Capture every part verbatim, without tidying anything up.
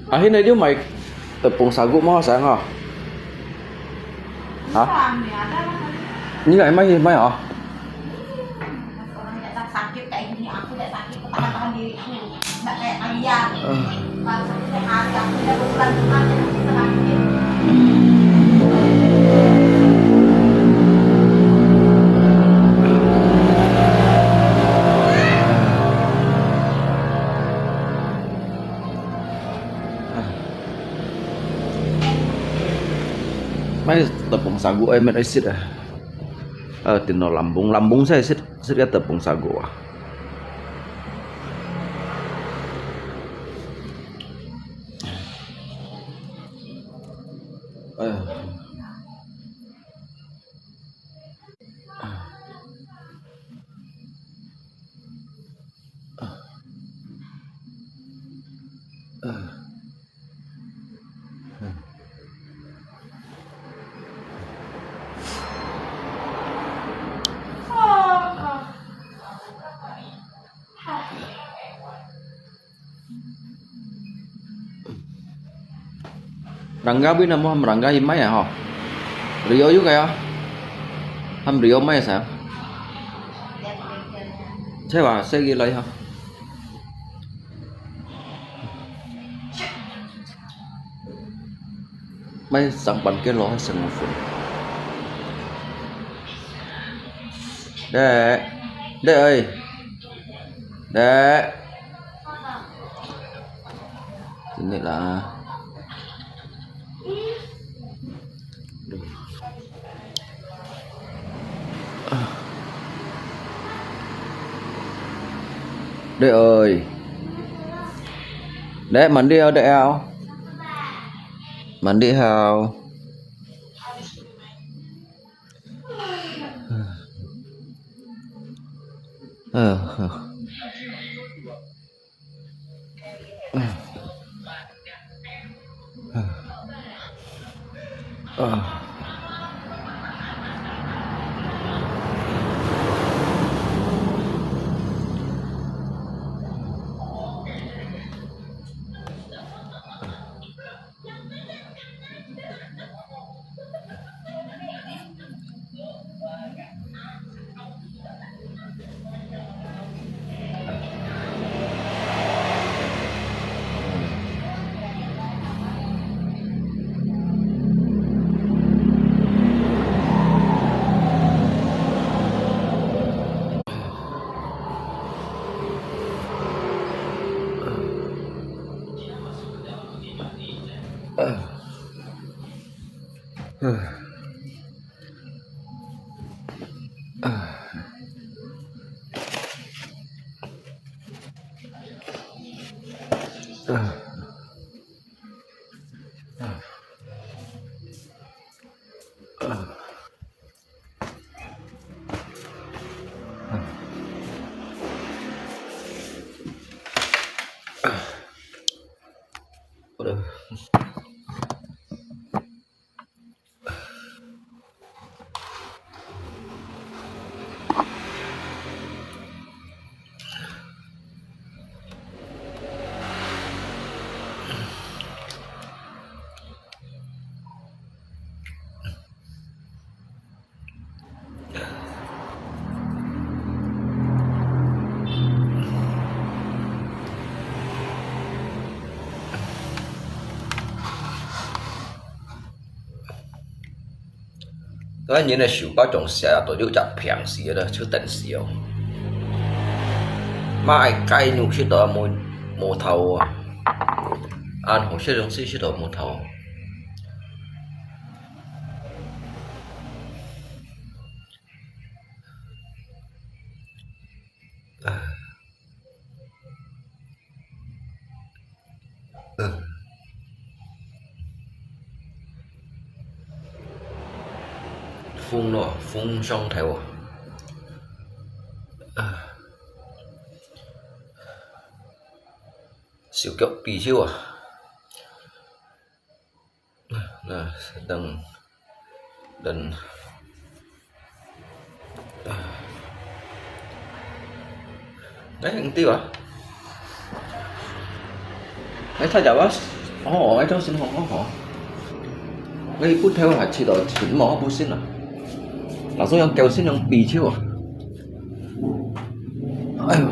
Akhirnya dia mai tepung sagu mau sayang ha? Hah? Ini nggak mai mai ha? Orang tidak sakit kayak gini, aku tidak sakit, ketahan-tahan diriku. Nggak kayak kalian. Kalau sakit tiap hari, aku udah berbulan-bulan, jadi sakit. Mai tepung sagu ai met ai sit ah. Eh, tino lambung, lambung sai sit, sit ka tepung sagu ah. Eh. Rangga bui namu ham rangga himai ah ho. Rio juga ya. Ham rio mai sa. Saya segi lai ha. Mai sang pan ke lo hai sang phun. Dek. Dek ơi. Dek. Sini lah. Dek ơi. Dek, mandi ao, Dek ao. Mandi hao. Ờ.該人个手包中射到有隻病死个，就等死哦。嘛愛該肉食到無無頭啊，啊，好食東西食到無頭。 嗯。風咯，風上頭啊。啊，手腳比手啊。那等等。 哎，毋對啊！哎，大家好，哦，哎，朝晨好，好，好。哎，骨頭還切到切，無好不信啊。老師用狗心用比手啊。哎呦，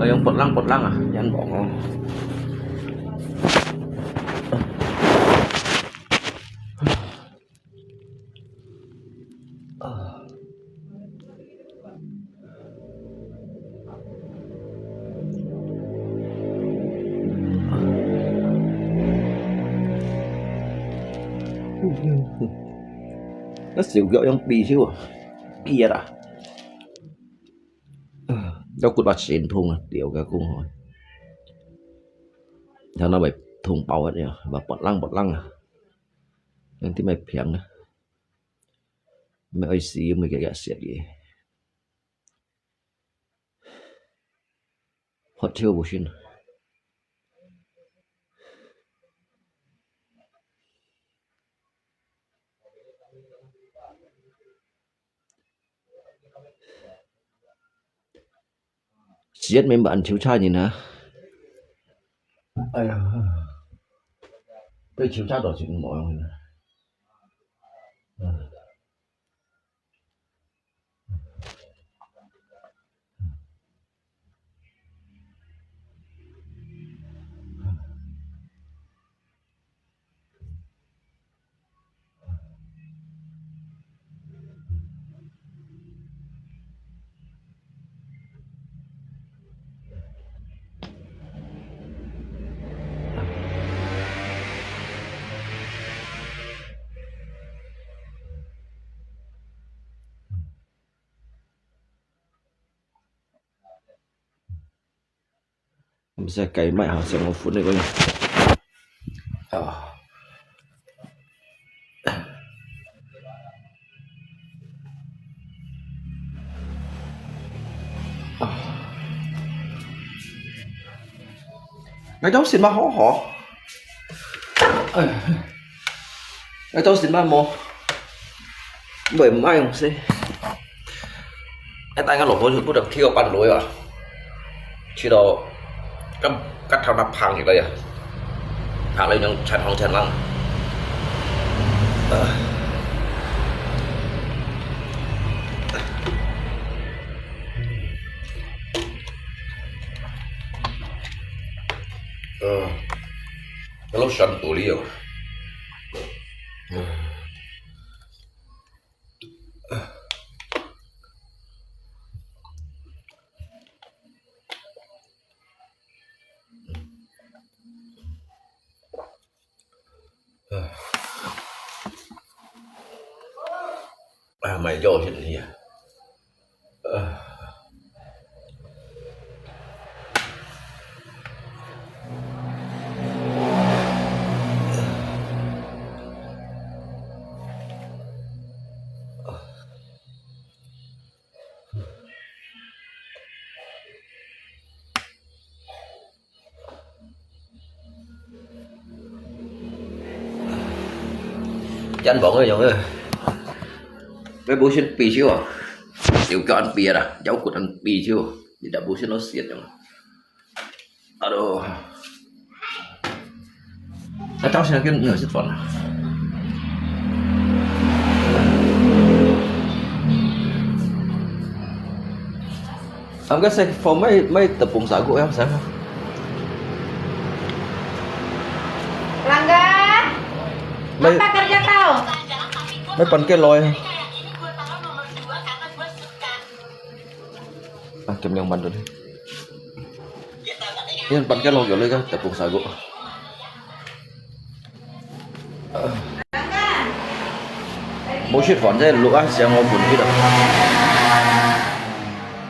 哎，用撥浪撥浪啊，人忙哦。 啊。該手腳用比手啊，比啊啦。啊，腰骨啊，神痛啊，吊个講吼。然後那位痛包啊，了，嘛，拨浪拨浪啊。 人哋乜平啊，乜愛死，乜日日食嘢，發燒無信。Siat member ăn chiu cha nhìn hả? Ai da, tôi chiu cha đó chứ mỏi không hả? Mesti kai mai ha, siang phun ni ko ni. Ah. Ngai dau sin ma ho ho. Ai. Ngai dau sin ma mo. Bai mai ong se. Ai, tai ngan lo po pu dam kio pan lo ya. Chi lo, kam, kat thau na phang ni lo ya. Phang lo yang chan hong chan lang. Ờ. Cái lốc xoắn tủ lý rồi. À, mày vô chứ gì à? Ờ. Chân bóng rồi, Dũng ơi. Với bố xin pì xíu à. Tiểu cho ăn bia à, cháu cụt ăn pì xíu. Thì đã bố xin nó xiết rồi. Aduh. Ơ, cháu xin cái nửa xíu phần. Ơ, cái xe phone mấy, mấy tập phone xả của em xả hả? Langga, Mấy, apa kerja kau? Mấy phần kia lòi. À, kiểm nhang bắn rồi đi. Yên bắn cái lò kiểu lưới cái tập phone xả gỗ. Bố shit phản thế lũ á, xe ngó phun ít à.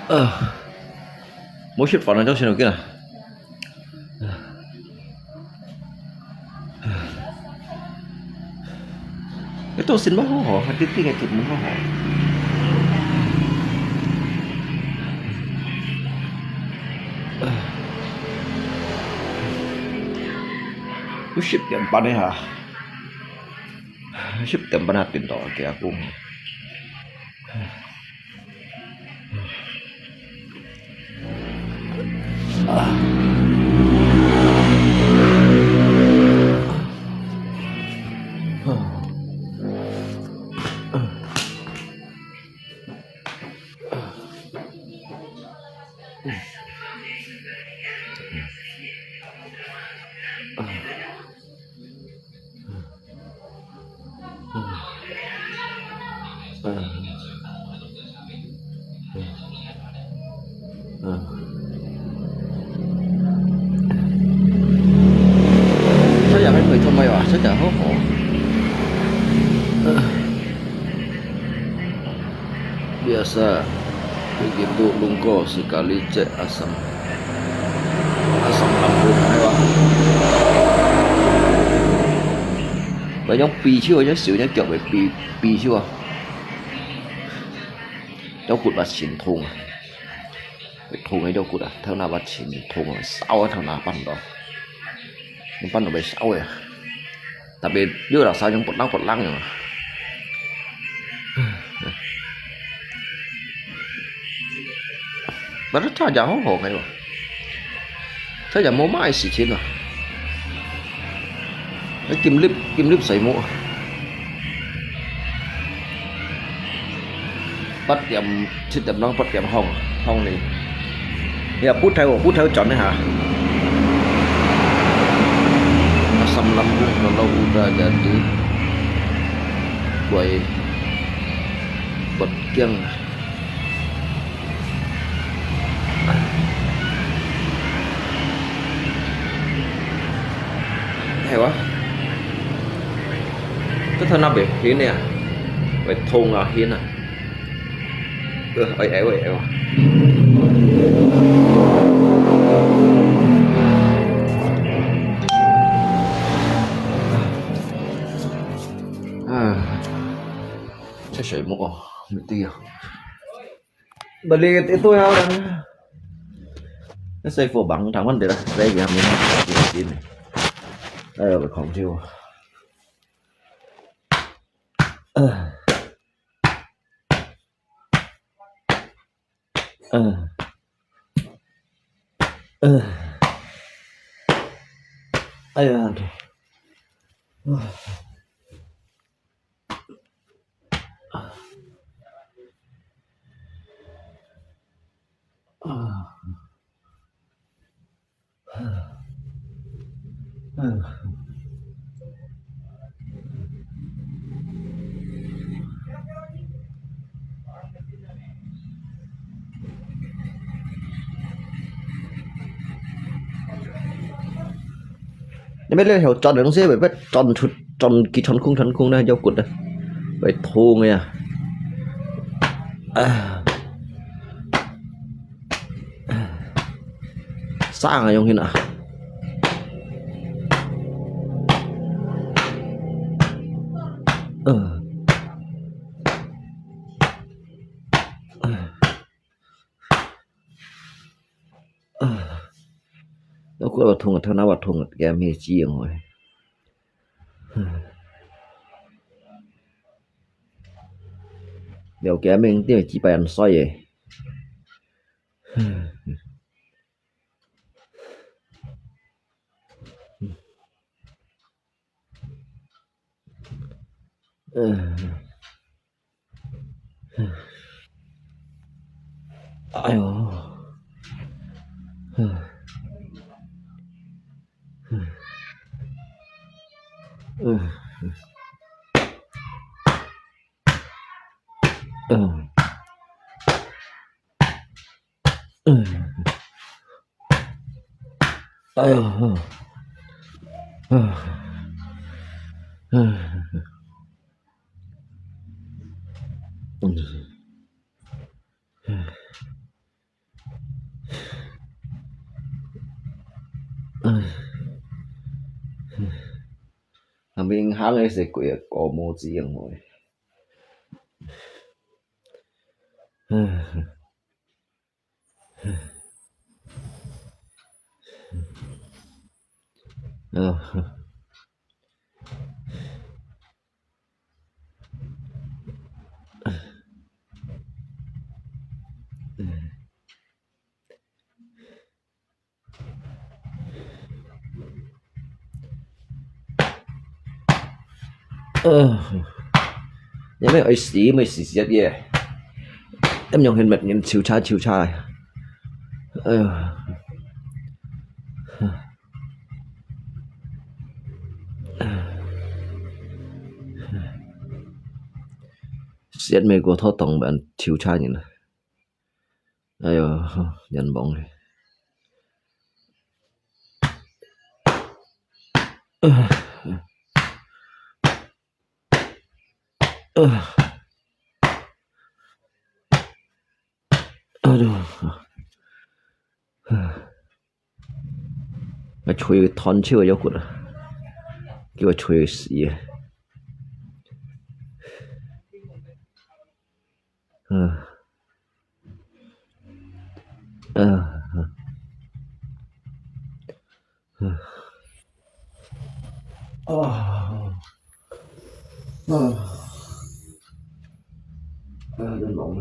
Ờ. Bố shit phản là cháu xin được kia. 該度先毋好好，還滴滴个出門好好。都十點半了哈，十點半啊，顛倒啊，佢阿公。 出入去佢做咩話？出入好好。Biasa, begitu lungkor sekali cek asam, asam lambung,係吧？佢用嗶手，用手，用腳來嗶，嗶手啊！腰骨啊，真痛啊！痛个腰骨啊，頭那巴真痛啊，燒啊，頭那半到，半到會燒个。 Tapi，你有老師用不冷不冷个嘛。Padahal車也好好个喎，車也無麼个事情啊。你金立，金立水木。 八點、七點鐘八點放，放你。Ya，不頭，不頭轉一下。Asam lambung kalau udah jadi buat, buat kiang. 係哇？這頭那邊眩呢，會痛啊，眩啊。呃，哎，哎，喂，哎，哇。啊，這水木哦，沒地啊。 Balik itu ya orang. Saya po bang, tangan dia lah. Saya yang ini. Ayo, berkong siu. Eh. Eh. Eh. Ayo, aduh. Wah.你們這條轉个東西，會，會轉出，轉，佢穿空，穿空呢，腰骨啊，會痛个呀。啊。 生啊，用緊啊。嗯。啊。腰骨也痛啊，頭那也痛啊，佢也無止用哦。了解明天幾擺恁衰誒。 哎喲。 嗯。嗯。哎呦，嗯。嗯。嗯。嗯。嗯。明行个是鬼个高毛子样个。啊。呃，你们爱死，没死死的，你们用很慢，你们抽查抽查，哎呀，死没过头，当慢抽查人了。 哎哟，冤枉个。哎哟，我吹个斷手个腰骨啊，叫我吹死个。 嗯。嗯。嗯。嗯。啊。啊。啊，真忙啊。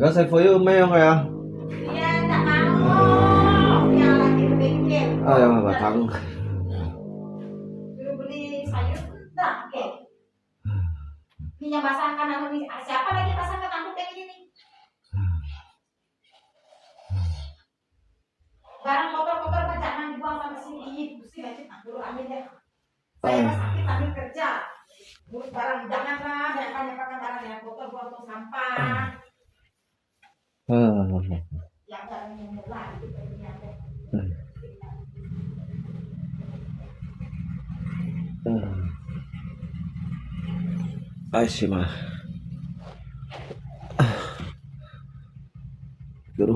Dah saya foyo mai yang kaya. Iya, tak mau. Yang lagi berpikir. Ah, yang batang. Suruh beli sayur, tak? Okey. Ni yang pasangkan anu ni, siapa lagi pasangkan anu kayak gini ni? Barang kotor-kotor mah jangan dibuang sampai sini. Ih, pusing aja, tak perlu ambil deh. Saya mah sakit sambil kerja. Ngurus barang, janganlah, jangan nyamparkan barang yang kotor, buang tong sampah. Hmm. Yang barang yang murah itu baru nyampe. Hmm. Hmm. Ai, si ma. Aduh.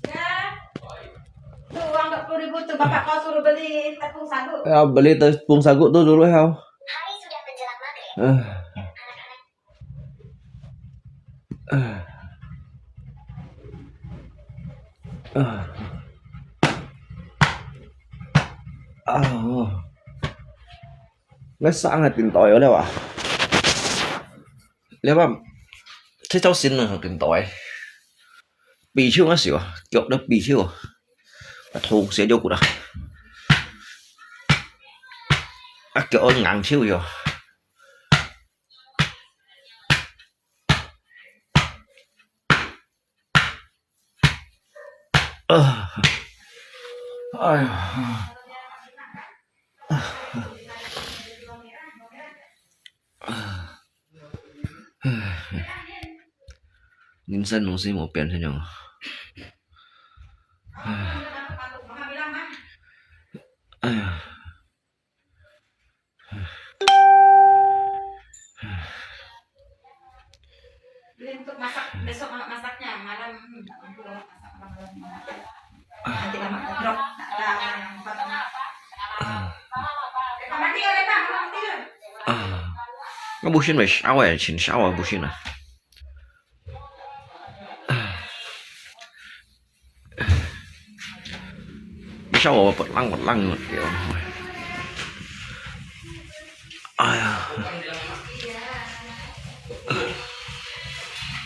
Ya. Tu uang dua puluh ribu tu bapak kau suruh beli tepung sagu. Ya, beli tepung sagu tu dulu ya. Hari sudah menjelang maghrib. Ah. Ah. Ah. Ah. Ngai sang ngai tỉnh táo了啊。了啊，這條線啊，tỉnh táo。彧手啊，係啊，腳都彧手啊，痛死了骨啊。啊，腳硬手喲。 啊，哎呀，啊，啊，唉，人生攏係無變現樣。唉。Masak, besok ma-, masaknya malam, hmm, tak mampu lah masak malam-malam. Nanti lama drop, tak ada orang yang buat. Ah. Mandi, Rita, mama tidur. Ah. Nggak pusing, weh, awal, cin, awal pusing lah. Bisa bawa pelang-pelang, ya. Ayah.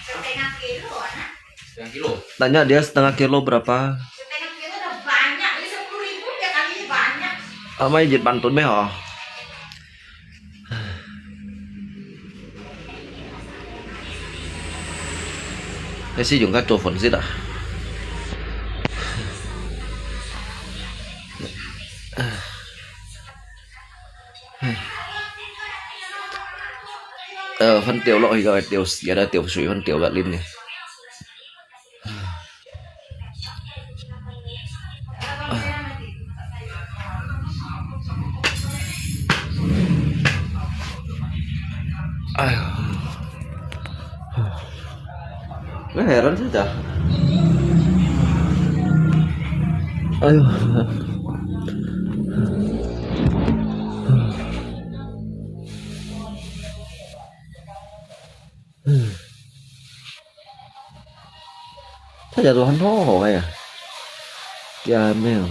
Setengah kilo, anak. Setengah kilo. Tanya dia setengah kilo berapa? Setengah kilo udah banyak, ini sepuluh ribu tiap kali banyak. Amai jit pantun meh, oh. Cái sử dụng các tổ phản xít à? Ờ, phân tiểu loại rồi, tiểu, giờ đã tiểu水分tiểu gạt lên này. Ayo. Nggak heran saja. Ayo. Saja Tuhan ho ho ya. Kia meo.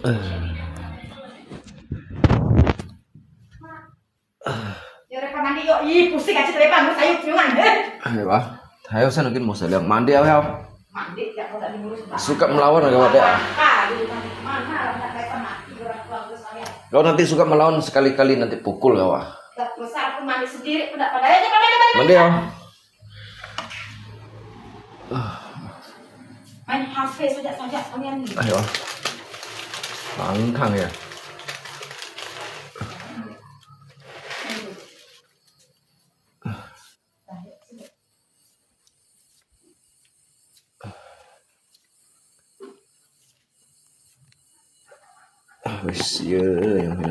Eh. Yo, Repa mandi yo. Ih, pusing aja Repa, mau sayur piungan, eh. Ayo, Pak. Ayo, sana kin mau saya mandi, ayo. Mandi, ya, kalau tak diurus, Pak. Suka melawan, ayo, Pak, ya. Apa, gitu, Pak. Mana, nak Repa mati, orang tua terus saya. Kalau nanti suka melawan, sekali-kali nanti pukul, ya, Pak. Tak usah, aku mandi sendiri, aku tak pada. Ayo, Repa, mandi, mandi. Mandi, ya. Main H P saja, saja, kalian ni. Ayo. Pangkang ya. Ah, wis, ya, yang ini.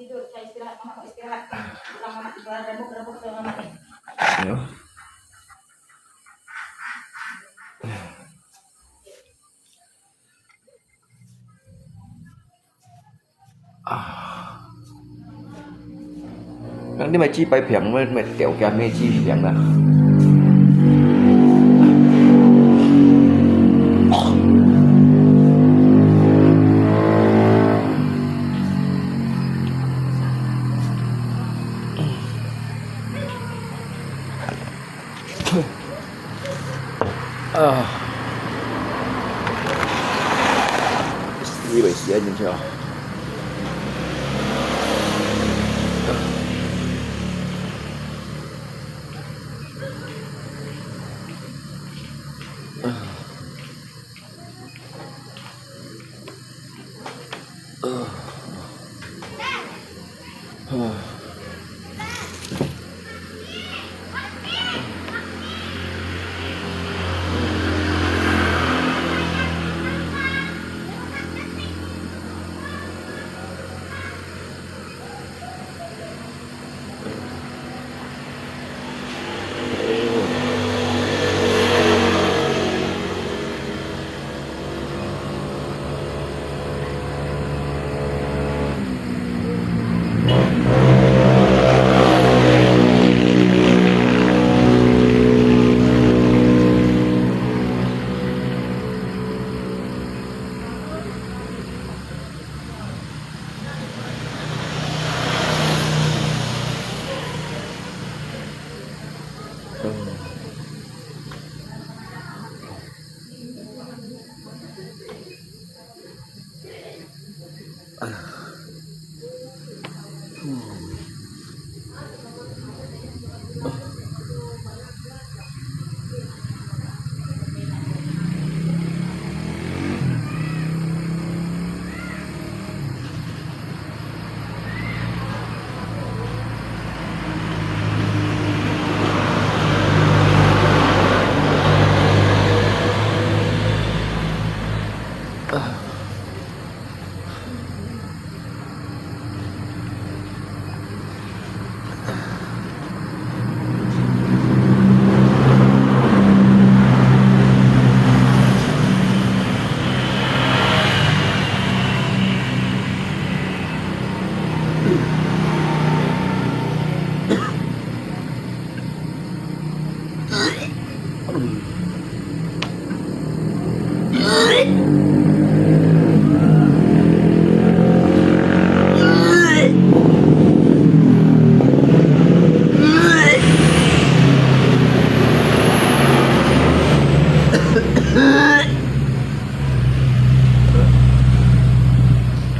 Tidur, saya istirahat, Mama mau istirahat. Bilang Mama, jangan rebut-rebut ke Mama ni. Ya. Ah. Nang ni mai chi pai piang, mai, mai tiau kia mai chi piang na. Ah. Istri bai sia nyen sia.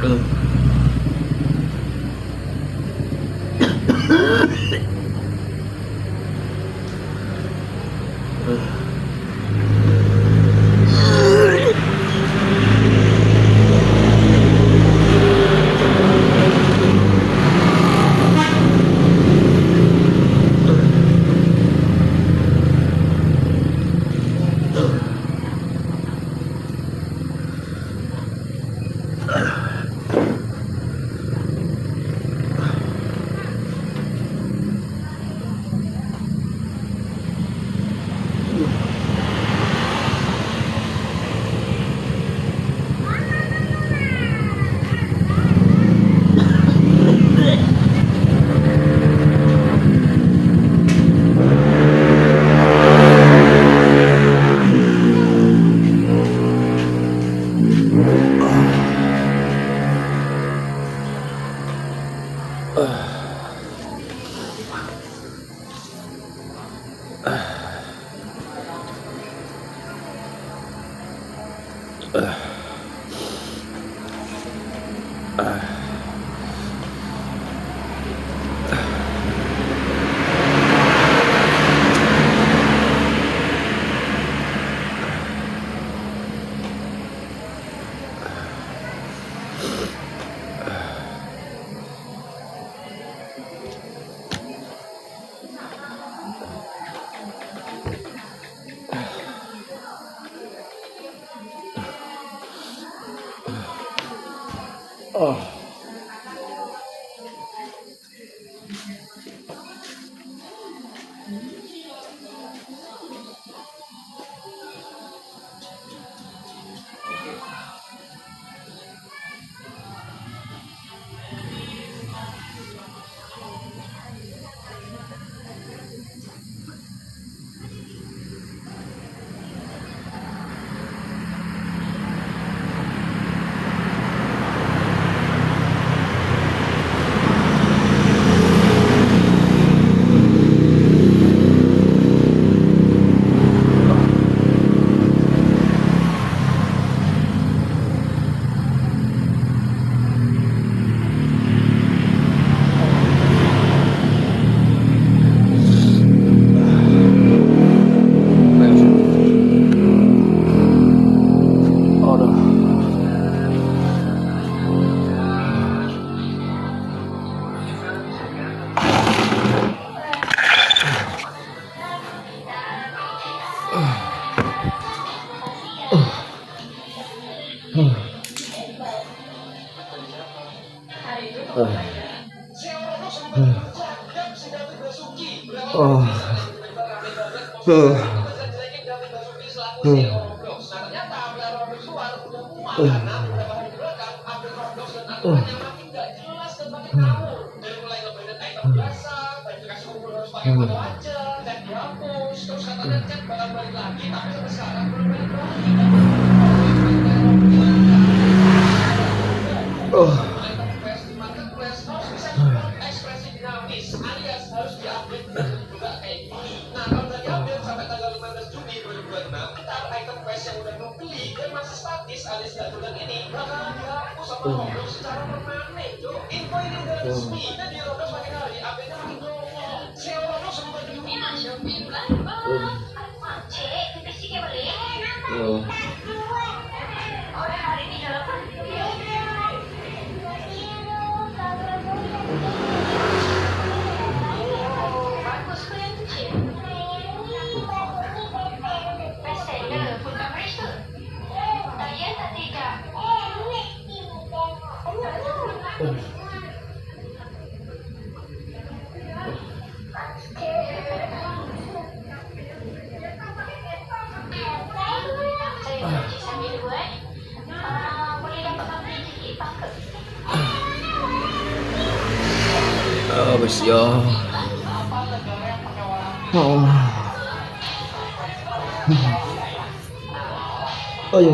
Ah, kasian. Oh. Ayo.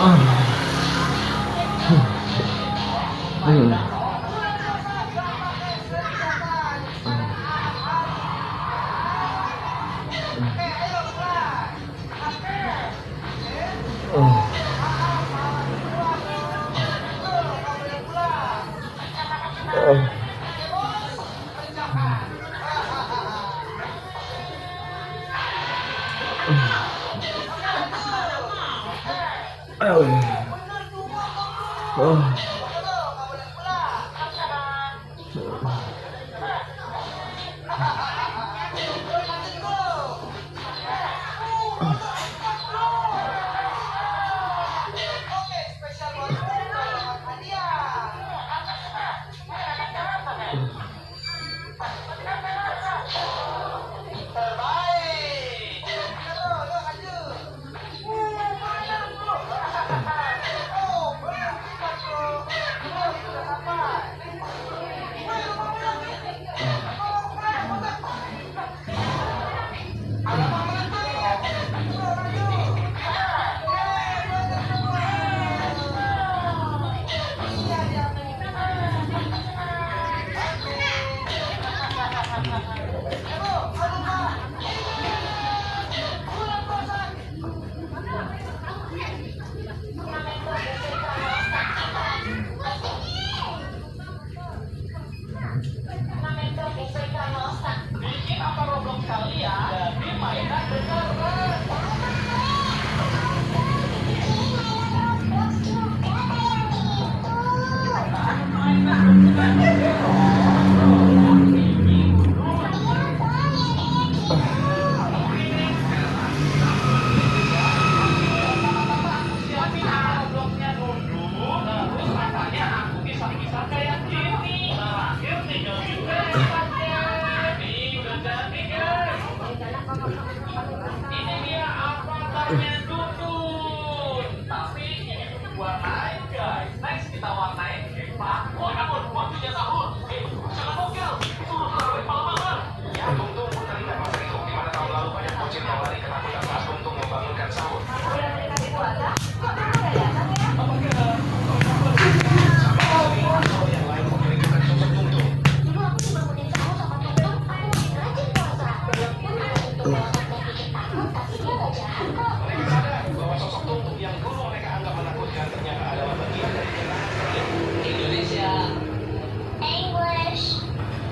Ah. Hmm. 哎呦喂！啊！Indonesia. English.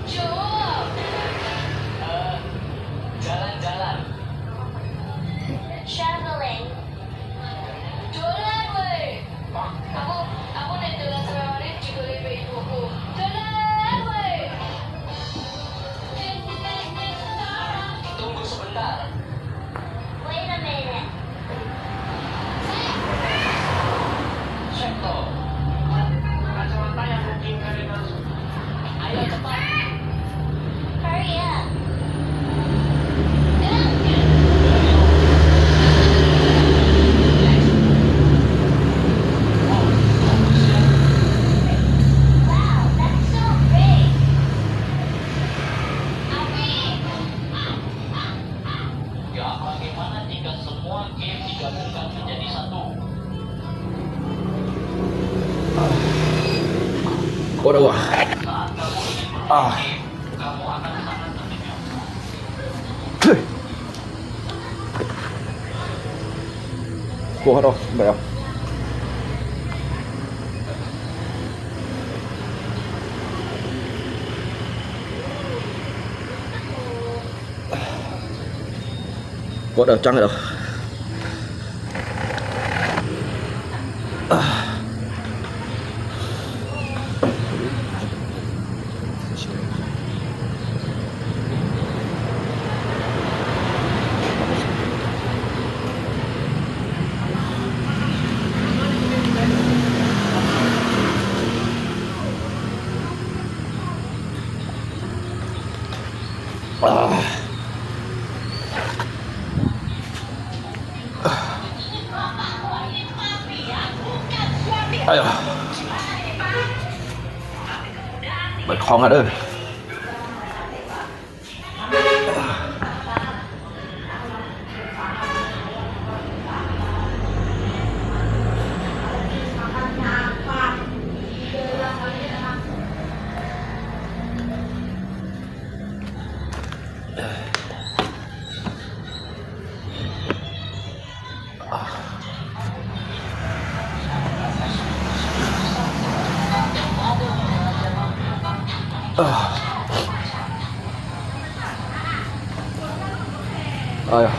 Jawab. Eh, jalan-jalan. Traveling. Dolan weh. Aku, aku nang dolan sama menit juga lebih ibuku. Dolan weh. Tunggu sebentar. Wait a minute. Cek to. Kacamata yang mungkin kalian. Ayo cepat. Hurry up. Wow, that's so great. Api. Ya, bagaimana jika semua game digabungkan menjadi satu? Waduh, wah. Ah. Hei. Kuat dah, bayar. Kuat dah, cang dah. Ah. Ai ya. Mệt không hả ơi. Ai ya.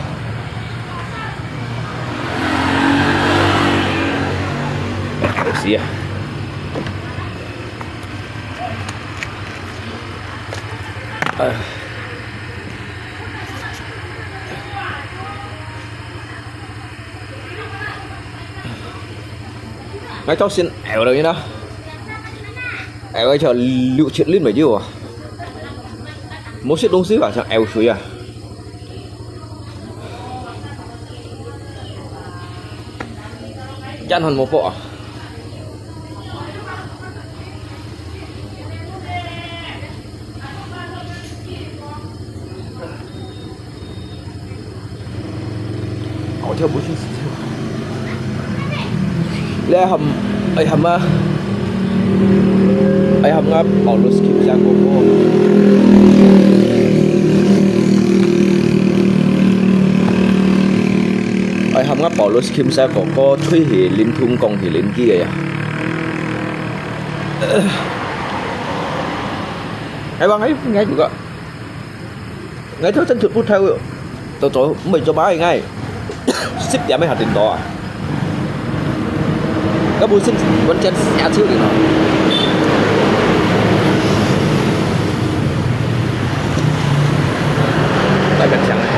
哎。𠊎朝晨吂了呢，吂个就六七輪沒有啊，無食東西啊，像吂水啊。 人還無報啊。哦，跳不去，死跳。你還，哎，還啊，哎，還啊，Paulus Kim siya koko. Ai, ham nga Paulus Kim sa koko, chui hi lim thung kong hi lim ki ya. Ai, bang, ai, ngai juga. Ngai thâu chân thut put thâu. Tau tau, mui cho bai ngai. Sip tiam ai hat tin to a. Có bu sip, vẫn chân xa chiu đi nó. Tại bên chẳng này.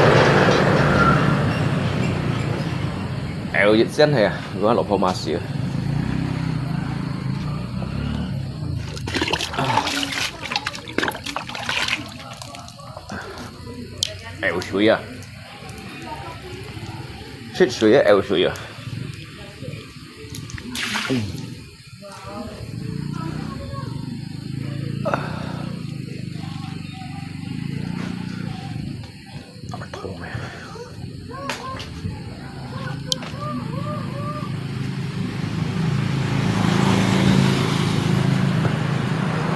Eo yết sen hè, gua lọ phô ma xíu. Eo suối à. Sip suối à, eo suối à.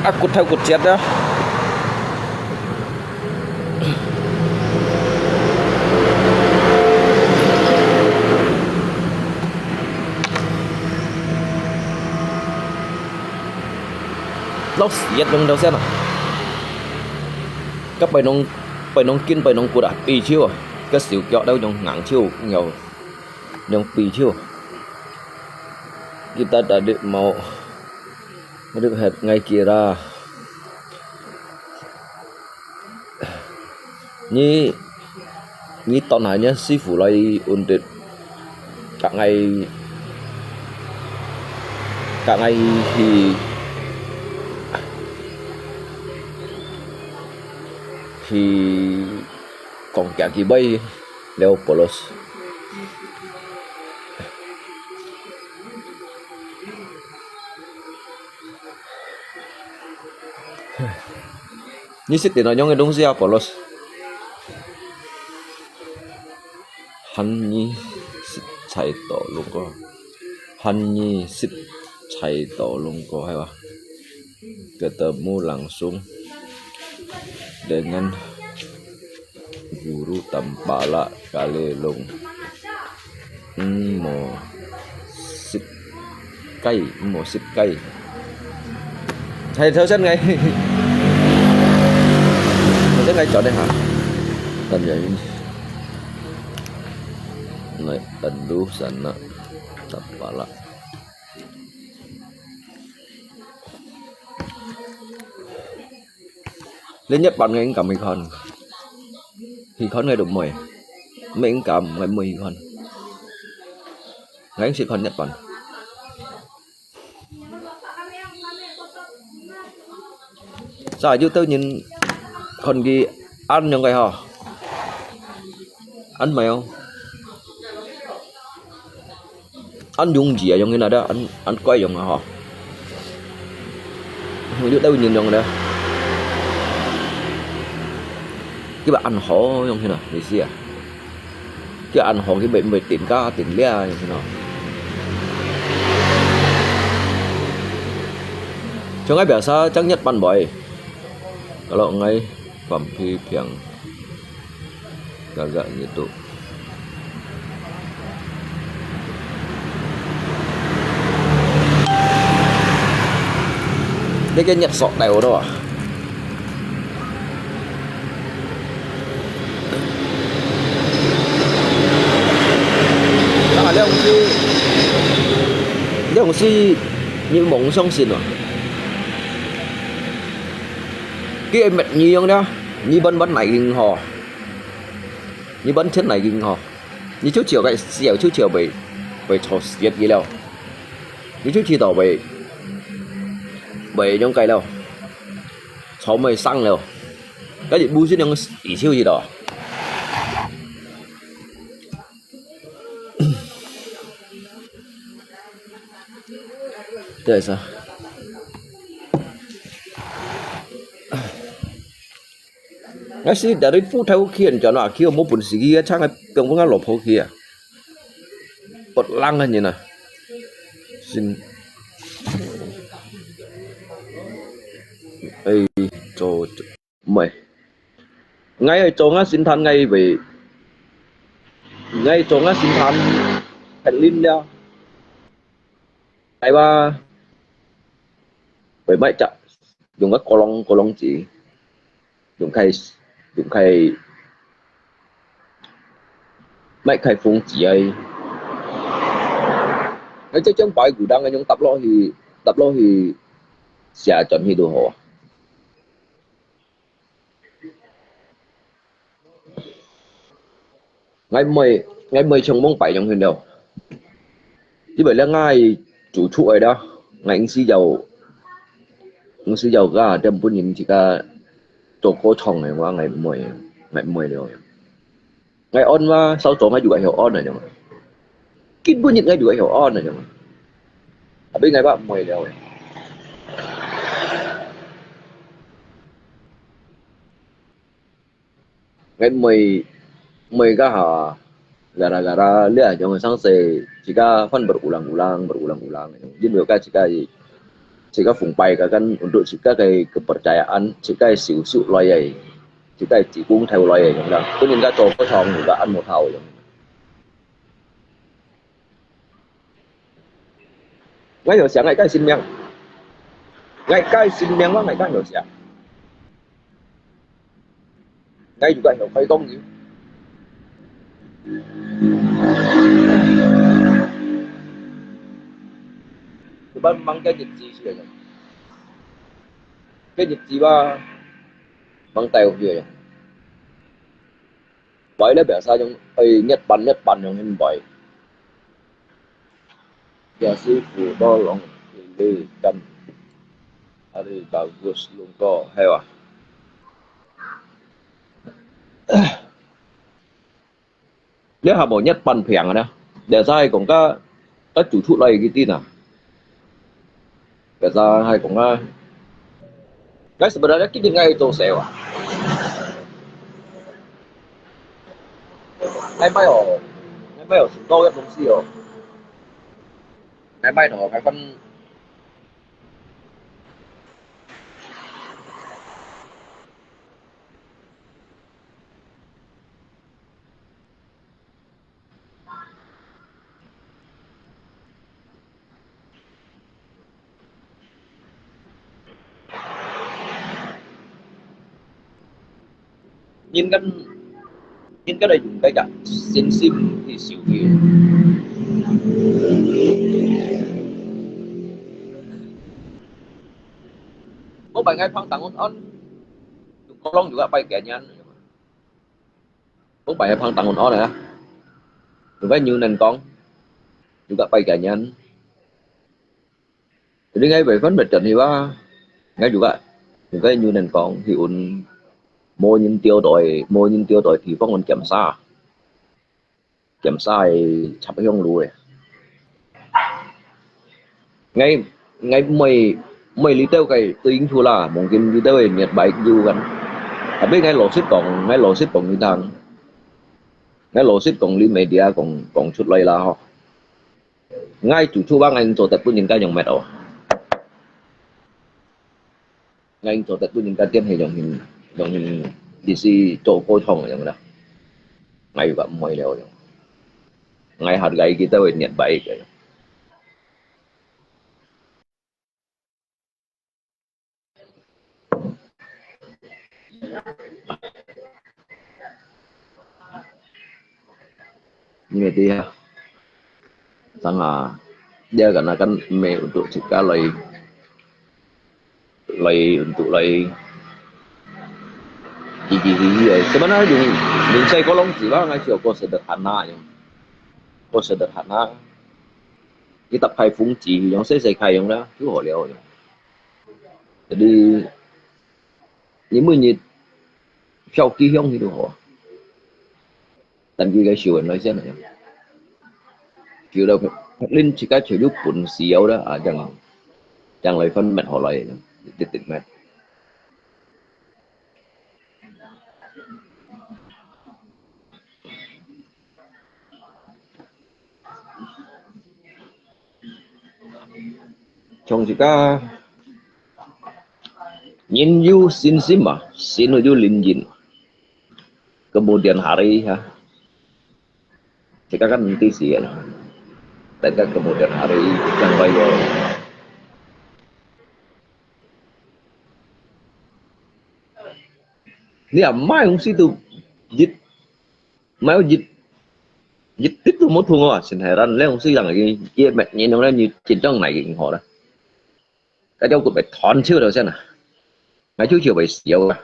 Ăt kut thâu kut chiat dah. Lốc xiết luôn đâu xem à. Các bài nông, bài nông kinh, bài nông cụt à, pi chiu à. Các xíu kéo đâu nhông ngang chiu, nhiều, nhông pi chiu. Kita tadi mau, mau hep ngai kira. Nyi, nyi ton hai nyi sifu lai undit. Kak ngai, kak ngai hi, hi kong kia ki bai leo polos. Nyi sit tin a yong e dong sia polos. Han nyi sit chai to lung ko. Han nyi sit chai to lung ko hai ba. Ketemu langsung dengan guru Tampalak Kalelong. Emo sit kai, emo sit kai. Hai thâu sân ngai. Thâu sân ngai chọn đây hả? Tần nhảy. Ngai tần lu sân na. Tampalak. Lên Nhật Bản ngai ing kam hi khon. Hi khon ngai dụ mui. Mui ing kam ngai mui hi khon. Ngai ing sit khon Nhật Bản. Sa yu tơ nyin khon ki ăn yong kai ho. Ăn mèo. Ăn yong gì à, yong cái nào đó, ăn, ăn quay yong à hả? Không biết đâu nhìn yong đó. Cái bà ăn hổ yong thế nào, Malaysia. Cái ăn hổ cái bệnh, bệnh tỉnh cá, tỉnh lia yong thế nào. Cho ngay biasa, chắc Nhật Bản boy. Kalau ngay, Phạm Phi Phiang. Gagak gitu. Dia kan nyet sok tau tu ah. Nah, dia mesti, dia mesti 你毋好相信哦。佢會滅你樣了，你問問哪間銀行，你問天哪間銀行，你就知道該時候就知道會，會坐死去了，你就知道會，會樣个了，坐會生了，該就毋是樣个意思去了。 對，是啊。但是dari 富頭去，人家那去，無本事去，唱个，跟我老婆去啊。不浪啊，你呢？是。哎，做，做。 毋係，𠊎做吾神壇，𠊎會，𠊎做吾神壇，係恁了。𠊎話，會買隻，用个鼓浪，鼓浪子，用開，用開，買開風子个。𠊎這張擺古當个，用搭落去，搭落去，寫轉去都好啊。 𠊎毋會，𠊎毋會像往擺樣去了。因為了𠊎祖出來了，𠊎毋使要，毋使要个，點分人自家做歌唱个話，𠊎毋會，𠊎毋會了。 𠊎安嘛，少做𠊎就會曉安啊，樣。今晡日𠊎就會曉安啊，樣。Tapi𠊎話毋會了誒。𠊎毋會，毋會个哈，gara-gara了，樣生死，自家翻berulang-ulang，berulang-ulang，因為个自家，自家奉拜个，kan untuk自家个kepercayaan，自家修修來个。 自家自工頭來个樣啦，分人家做歌唱，自家安無頭樣。𠊎有寫𠊎个性命，𠊎个性命，𠊎个有寫。𠊎有个有開講你。Sebab memang个日子是个，个日子吧，memang tahu dia. Pai le biasa yang, eh, nyet pan, nyet pan yang hin pai. Ya, sifu tolong pilihkan hari bagus lungko hewa. 這下無nyet pan平啊，這下係講个，个做出來个啲啊。 Biasa係講啊，該sebenarnya今日𠊎做事啊。𠊎買哦，𠊎買哦，送到个東西哦。𠊎買哦，𠊎分 人个，人个來用个呀，信心去修佢。我本來放當安安，用可能有个拜个人。 Không phải hep hang tangon on ah. Yung kay nyunan kong, juga pay ganyan. Jadi ngay bai phân biệt trần hi ba, ngay juga, yung kay nyunan kong, hi un, mô nhìn tiêu đổi, mô nhìn tiêu đổi thì phong on kiểm tra. Kiểm tra chập hương lùi. Ngay, ngay mười, mười lý têu cái tự in thu là, mungkin lý têu cái nhiệt bike du kan. Tapi ngay lô sip kong, ngay lô sip kong như thang. Ngay lô sip kong lý media kong, kong sut lai la ho. Ngay chủ chủ ba ngay cho tết pun nhìn cái nhong met o. Ngay cho tết pun nhìn cái tiêm hay nhong hin, nhong hin đi si cho cô thong nhong đó. Ngay gặp mười leo nhong. Ngay hạt gai kita wei nhiệt bike cái. Ini dia. Sanga. Dia kadang-kadang meh untuk cegah lai, lai untuk lai gigi-gigi ai. Sebenarnya yung minsai kolong jiwa ngai sio ko sederhana yung, ko sederhana. Kita kai fungji yung sai sai kai yung lah, tu hok liao yung. Jadi ni mui ni siau ki hiong ni tu hok. Tan ki kai siu lai sian ai. Siu liao, lin cegah siu liao pun siau lah, ah, yang, yang lai fan met hok lai, titik-titik met. Chong cegah人有信心嘛，心有靈驗。Kemudian hari ha, cegah kan nanti sih ya. Tapi kan kemudian hari yang baik. Ni amai hong si tu jit 買一，一滴都無痛啊，真係咱兩世人个，佢乜人用咧，你真正買个銀行啦。該條骨被斷手了先啊，買就就被燒啊。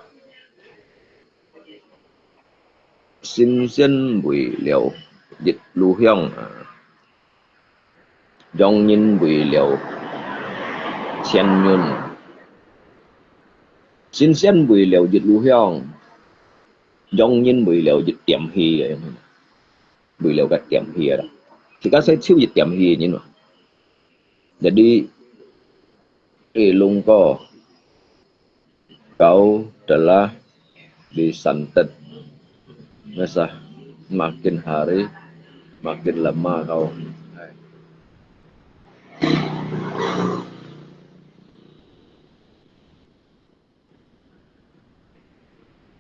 神仙為了一炷香啊，洋人為了千銀，神仙為了一炷香。 洋人為了一點氣个，為了該點氣个啦。自家先抽一點氣个人嘛。Jadi, eh, lungko, kau telah disantet. Ngesah, makin hari, makin lemah kau.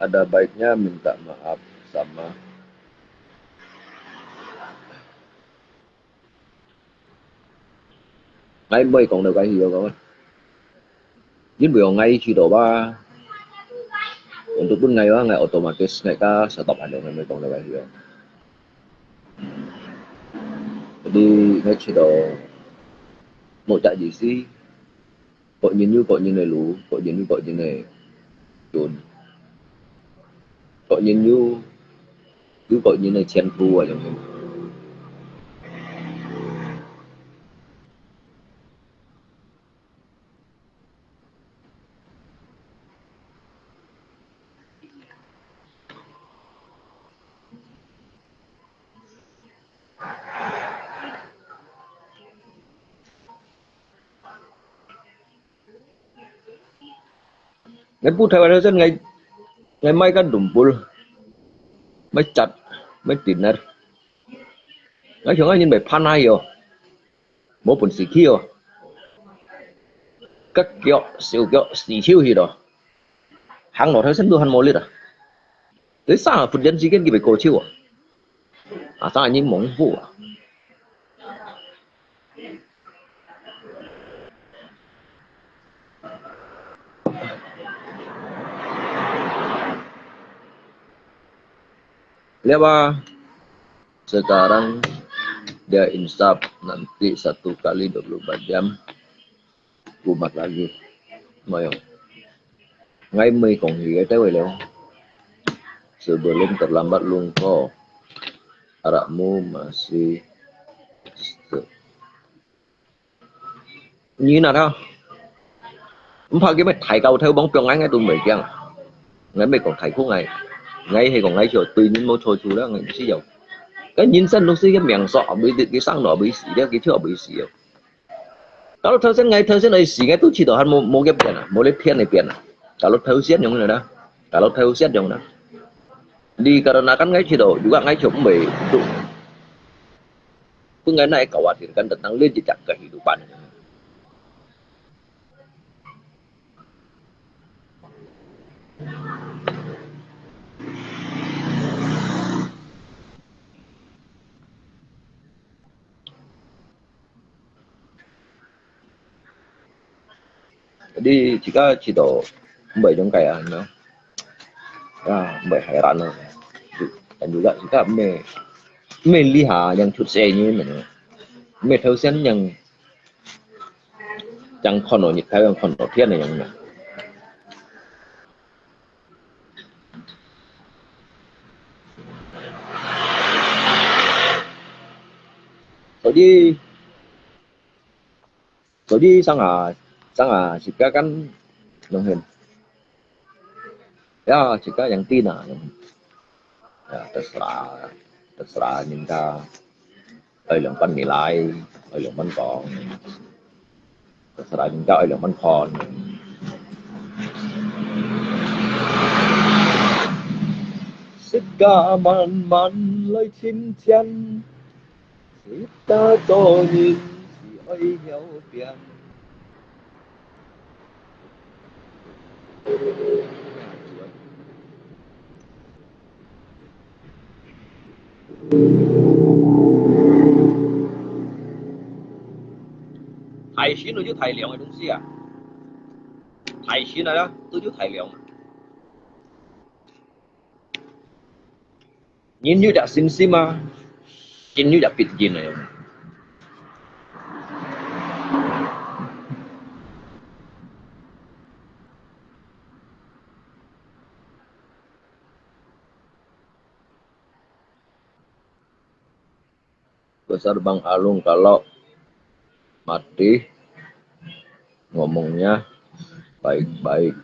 Ada baiknya minta maaf sama. Ngai mui講到該去个講，因為我ngai去到吧，untuk pun ngai ngai otomatis ngai ka stop ada ngai mui講到該去个。Jadi ngai去到，無得意思。 各人有各人个路，各人有各人个運，各人有，有各人个前途啊，樣。 Ngai bu thai wan sen ngai, ngai mai kan dumpul, mai chat, mai dinner. Ngai hiong ngai nyin mai phan hai yo, mo pun si ki yo. Kak kyo, siu kyo, si chiu hi do. Hang lo thai sen du han mo lit a. Tui sa phut yan si ken ki bai ko chiu a. A sa nyin mong fu a. Lihat, sekarang dia insaf, nanti satu kali dua puluh empat jam, kumat lagi. Mayong. Ngai mui kong hi cái tao leo. Sebelum terlambat lungko, arakmu masih你那他，毋怕佢咩大教頭幫放𠊎，𠊎都毋會驚。𠊎咩講大苦𠊎，𠊎係講𠊎就對人無錯處啦，𠊎毋需要。該人生都係一個命數，毋會，佢生落毋會死了，佢就毋會死了。假如頭先𠊎頭先來死，𠊎都知道還無，無个變啊，無咧騙个變啊。假如頭先樣个啦，假如頭先樣啦。你假如那kan𠊎知道，如果𠊎就毋會，都，都𠊎那个khawatir kan tentang legit kehidupan. Jadi，自家知道，毋會樣个啊，你知道？啊，毋會害人啊。Dan juga自家毋係，毋係這下正出世个人，毋係頭先正正看到日頭，正看到天个樣啊。所以，所以上下，上下自家kan nunghin. Ya, zika yang tina, yang, ya, terserah, terserah ninta. Ai, 兩半你來，ai，兩半講，terserah ninta，ai，兩半看。Zika慢慢來尋前，zika做人係愛曉變。 大神就大量个東西啊，大神來啦，都就大量。 人有隻信心啊，人有隻必應啊。Besar bang alung kalau mati ngomongnya baik-baik.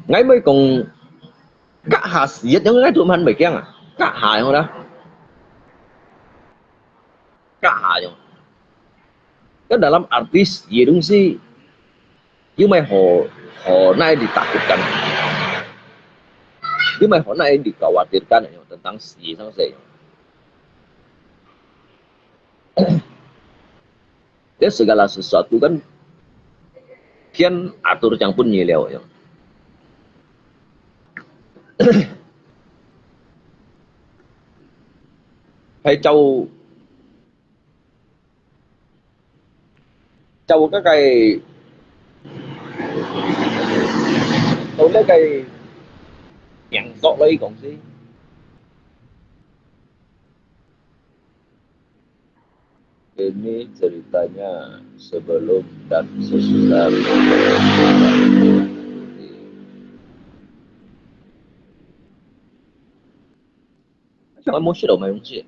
Ngai mới kong kak ha siat yang ngai tu man baik yang ah. Kak ha yang dah. Kak ha yang. Kan dalam arti siat dong si 因為好，好難以takutkan，因為好難以khawatirkan，tentang死生死。這segala sesuatu kan天atur yang pun nilai。係就 就該個，到該個動作來講先。Ini ceritanya sebelum dan sesudah. Macam emosi dah main musik.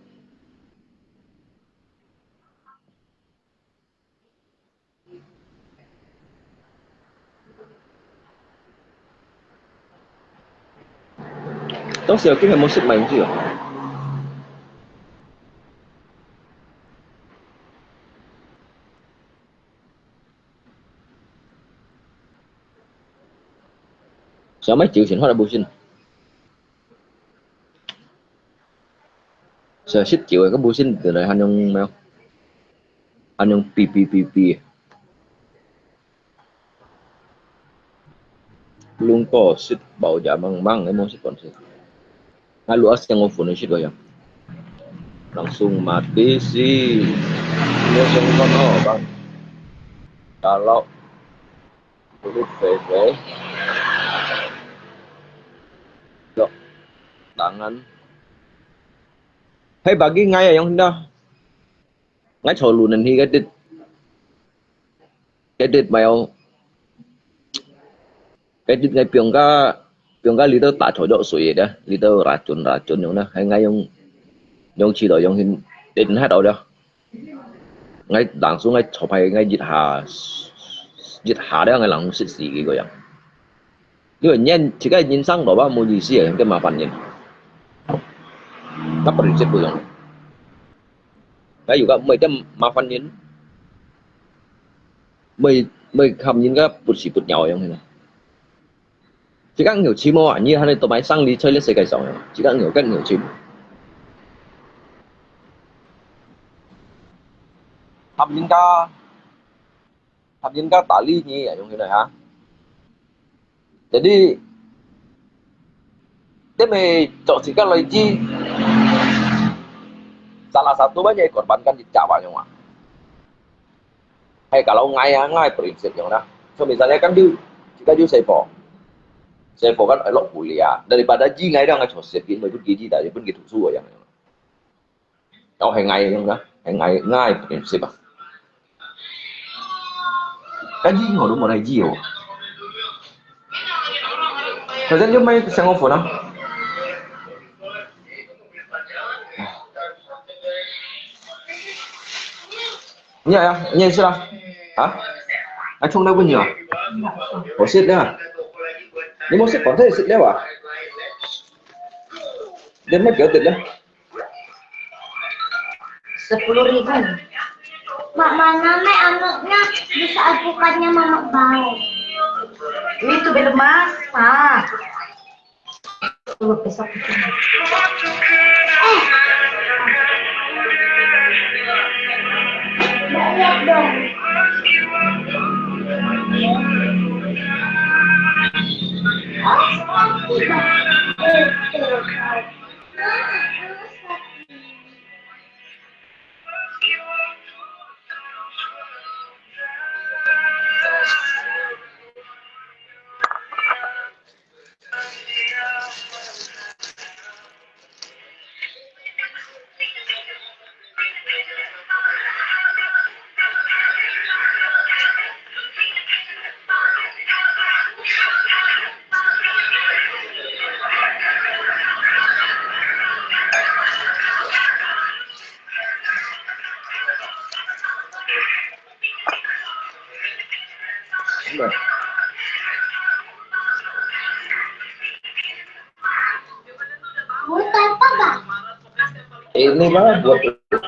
當時又經係無識名字哦。想要九千塊都不信。想識九个，都不信，原來還用咩？還用比比比比。 Lungko sit bau jamang mang, eh, mau sit kon sit. Lalu as yang oven sit ko ya. Langsung mati si. Ini sungkon oh, Bang. Kalau kulit bebe. Dok. Tangan. Hei, bagi ngai yang hendak. Ngai cholu nan hi cái đít. Cái đít mèo. Cái đít ngai piong ka, piong ka li tơ ta chọ jọ sui de, li tơ racun, racun yong na, hai ngai yong, yong chi lo yong hin, đít hai tau de. Ngai dang su ngai chọ pai ngai jit ha, jit ha de ngai lang sit si ki ko yang. Như vậy nhân, chỉ cái nhân sang đó ba mu gì si, cái mà phản nhân. Các bạn sẽ bự lòng. Cái dù các mấy cái mà phản nhân. Mười, mười khăm nhìn cái bụt xì bụt nhau yang thế này. Chỉ các nhiều chim à, như hai này tụi máy sang đi chơi lên xe cái sòng. Chỉ các nhiều, các nhiều chim. Khăm nhìn cái, khăm nhìn cái tả lý nhỉ, à, giống thế này hả? Jadi, dia meh cok sikat lagi. Salah satu banyak korbankan cicak banyak wak. Hai kalau ngai ah, ngai prinsip yang dah. So misalnya kan dia, jika dia sepo. Sepo kan elok kuliah. Daripada ji ngai dah ngai cok sikat, dia pun gigi dah, dia pun gitu suruh yang. Tao hai ngai yang dah, hai ngai, ngai prinsip ah. 該醫我都無來醫哦。反正就賣香火粉啊。你呀，你也是啦，啊？還衝到不你啊？我食了啊。你無食，反正也食了啊。你賣幾多點呢？Sepuluh ribu. Mak, mana me anaknya bisa alpukannya mamak bae. Itu belum masak. Tuh, besok itu. Eh. Mbak, lihat dong. Oh, tidak. Eh, eh. Ini lah buat makan.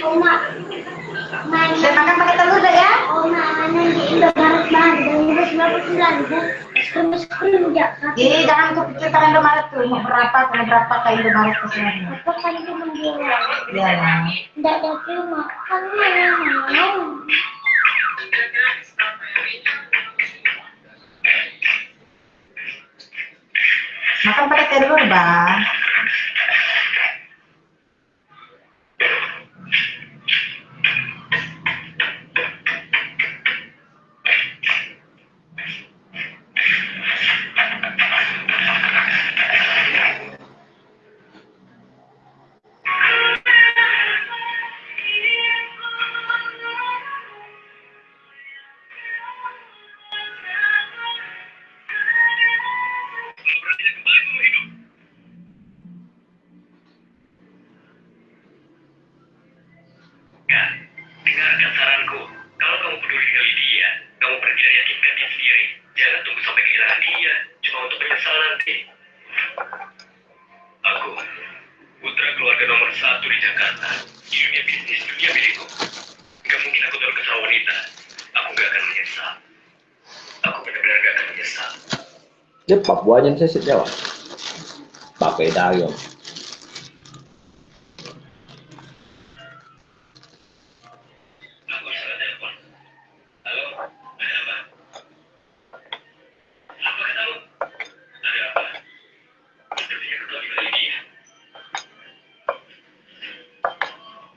Oma, makan pakai telur dah ya? Oma, nanti Indomaret mahal, dari sembilan puluh sembilan ribu. Krim, krim, ya. Jadi jangan kepikirkan Indomaret tuh, mau berapa, mau berapa ke Indomaret ke sana. Apa kan itu menjual? Iyalah. Nggak ada cuma, kan mahal. Makan pakai telur, Bang. Kak, dengarkan saranku. Kalau kamu peduli dengan Lydia, kamu pergi dan yakinkan dia sendiri. Jangan tunggu sampai kehilangan dia, cuma untuk menyesal nanti. Aku, putra keluarga Keluarga nomor satu di Jakarta. Di dunia bisnis, dunia milikku. Gak mungkin aku terkesan wanita. Aku gak akan menyesal. Aku benar-benar gak akan menyesal. Dia Papua yang saya sedih, Pak. Pakai dayung. Aku salah telepon. Halo, ada apa? Apa katamu? Ada apa? Sepertinya kau tinggal di dia.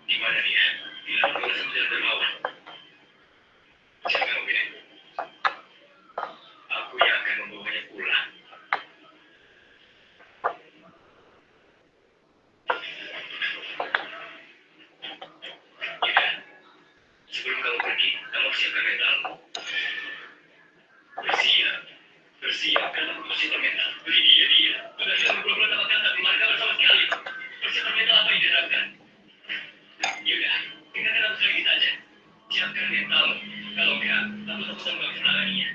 Di mana dia? Bilang aku rasa tidak terbawa. Siapa yang pilih? Aku yang akan membawanya pulang. Yuda, sebelum kamu pergi, kamu harus siapkan mentalmu. Bersiap. Bersiap, karena aku masih mental. Beri dia, dia. Sudah, sudah, belum, belum dapat kata, belum ada kabar sama sekali. Persiapan mental apa yang diharapkan? Yuda, dengarkan aku sekali saja. Siapkan mentalmu. Kalau enggak, aku takut kamu gak bisa menangani ya.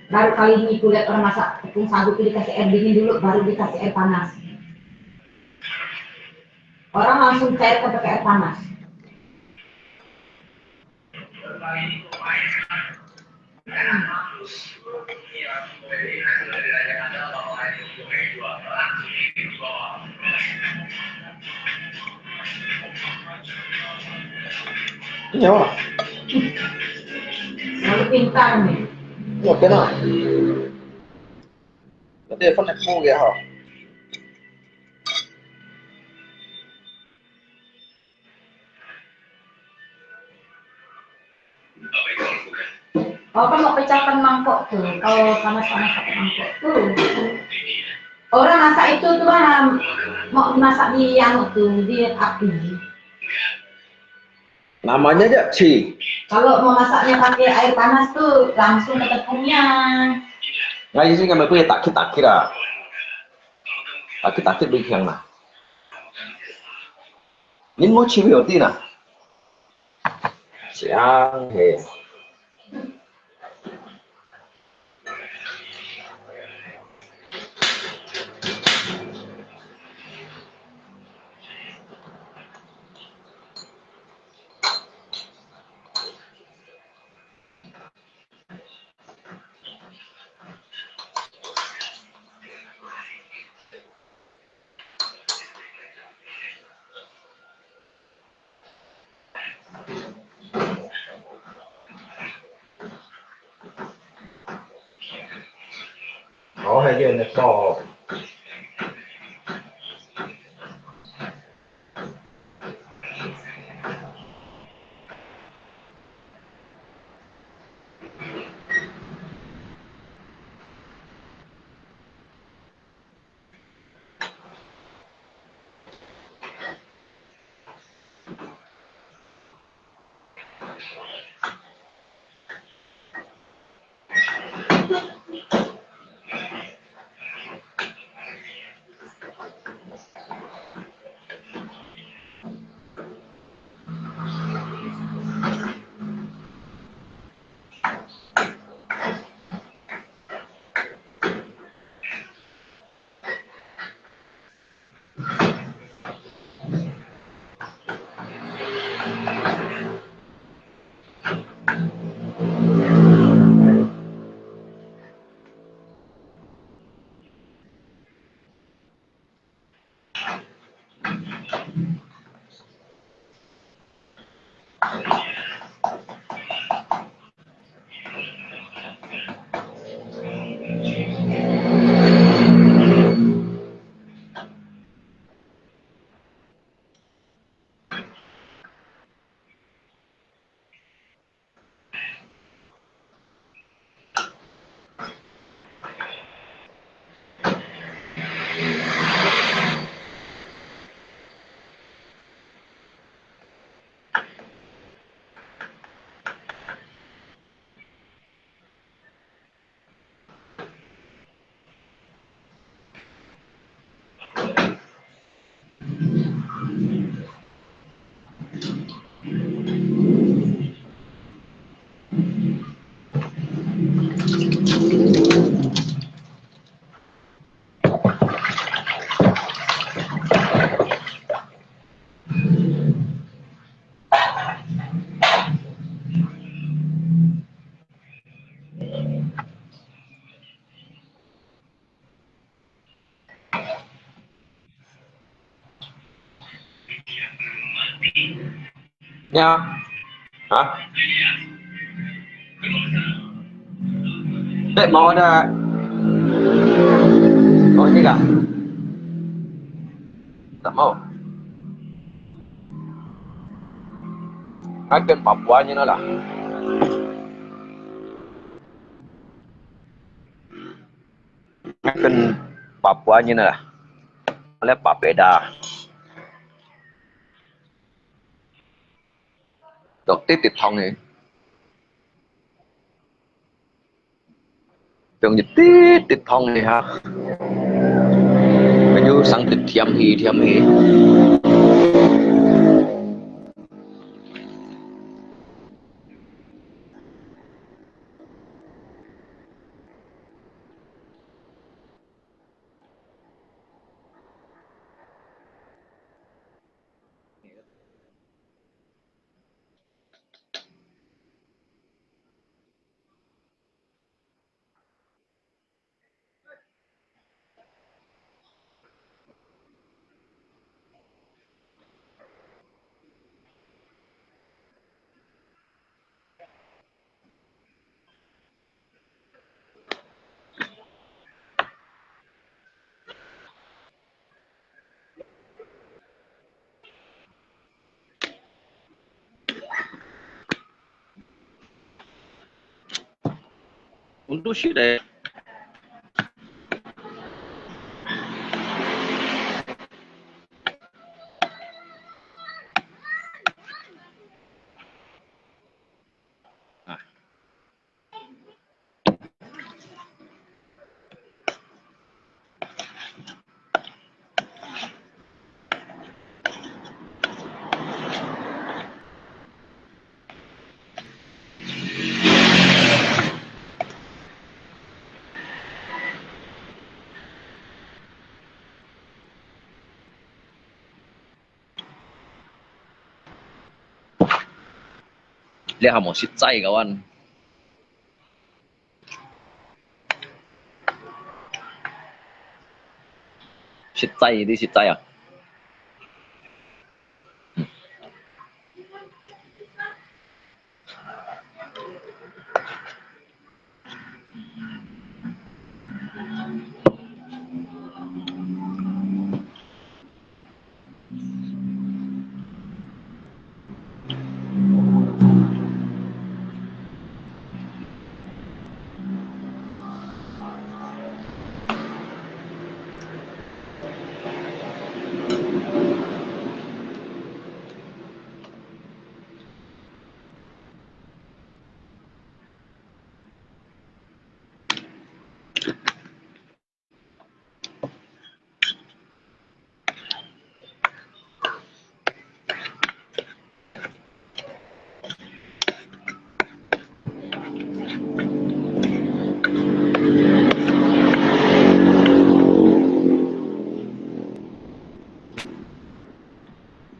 Baru kali ini kulihat orang masak tepung sagu itu dikasih air dingin dulu, baru dikasih air panas. Orang langsung cairkan pakai air panas. Nyawa. Lalu pintar nih. Ya, kena. Nanti phone aku ya, ha. Oh, kamu pecahkan mangkok tuh. Kalau panas-panas pakai mangkok tuh. Orang masak itu tuh, ah, mau dimasak di anu tuh, di api. Namanya aja, Ci. Kalau mau masaknya pakai air panas tuh, langsung ke tepungnya. Nggak, ini kan punya takit-takit lah. Takit-takit lebih yang nah. Ini mau Ci有地呢。香嘿。好，還有那個。Ya. Hah? Eh, mau ada. Oh, ini kah? Tak mau. Akan Papua ni lah. Akan Papua ni lah. Oleh Papeda. Dok titit thong ni. Dong titit thong ni ha. Kayu sang tit thiam hi, thiam hi. Untuk sih deh.你還無食齋个話？食齋，你食齋啊？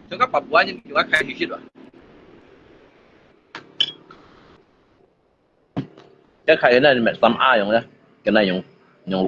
Sungguh Papua ni juga kayu hidup. Cái khay cái này mẹ tắm ai用đấy. Cái này dùng, dùng.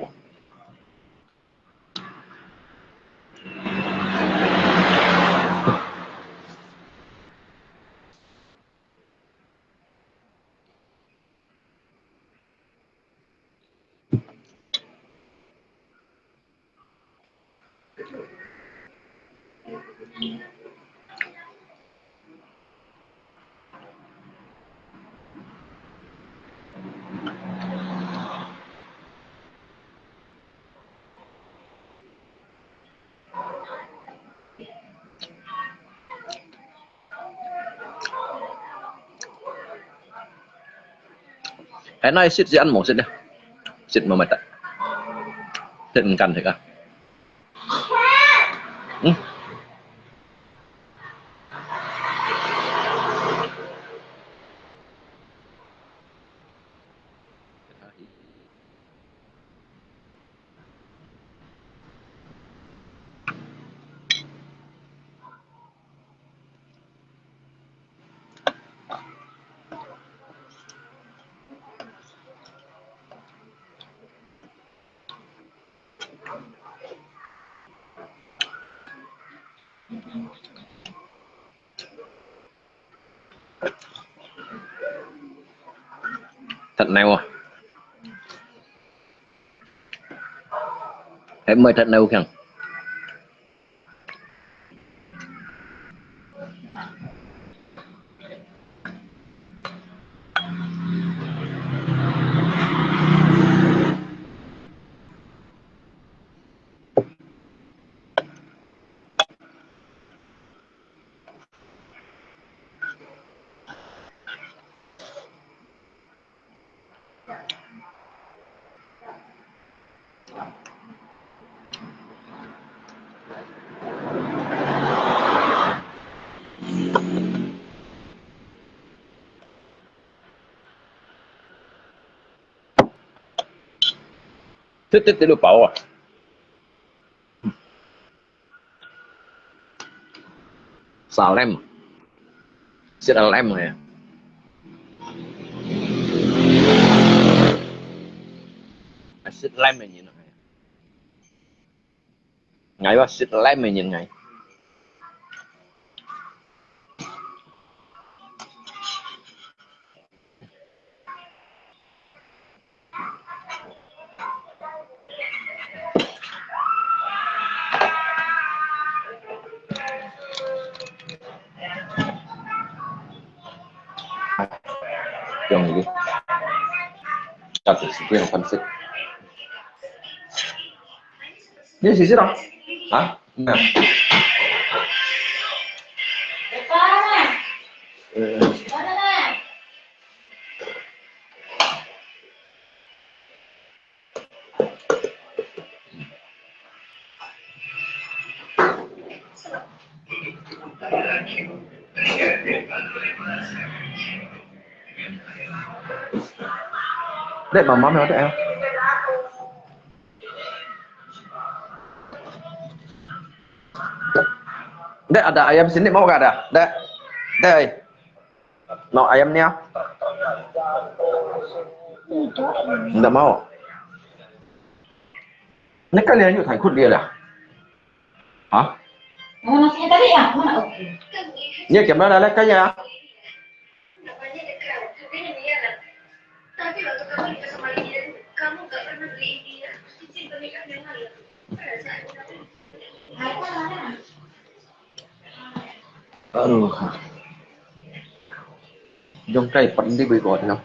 Cái này xịt gì ăn mổ xịt đi. Xịt mà mệt à. Xịt mình cần thiệt à. Ừ. Thật nèo à? Em mời thật nèo kìa. Tết Tết Tết bao à? Sa lem. Sit lem ya. Sit lem ya. Ngai wa sit lem ya ngai. Yang ini. Satu, satu yang pansik. Ini sisi dong. Hah? Nah. Eh. 你慢慢来，对啊。你ada ayam sini mau gak ada? Dek, dek. No ayamnya? Tidak mau. Ini kalian yuk takut dia lah. Hah? Mana masih tadi ya? Mana? Oke. Ini gimana lah kaya? Aduh. Dòng chảy vẫn đi với gót nhau.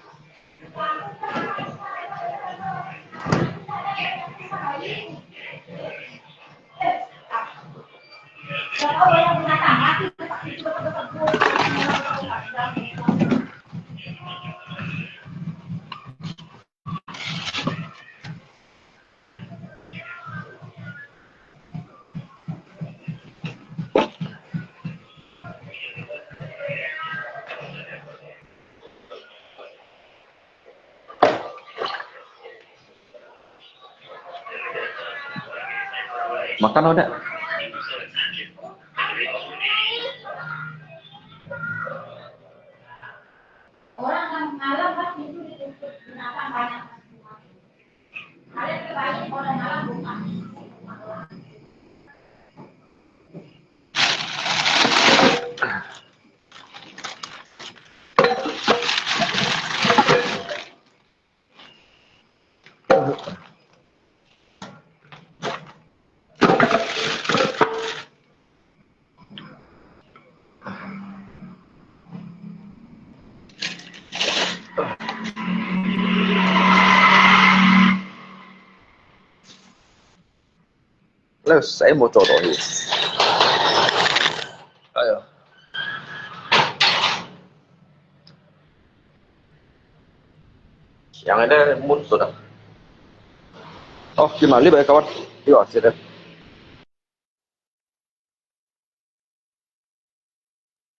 Makan udah. Orang yang malam kan itu ditutup binatang banyak. Let's say 冇做到去。哎呀。 Yang ada munsut ah. Oh, gimana ni, kawan? Iya, sini.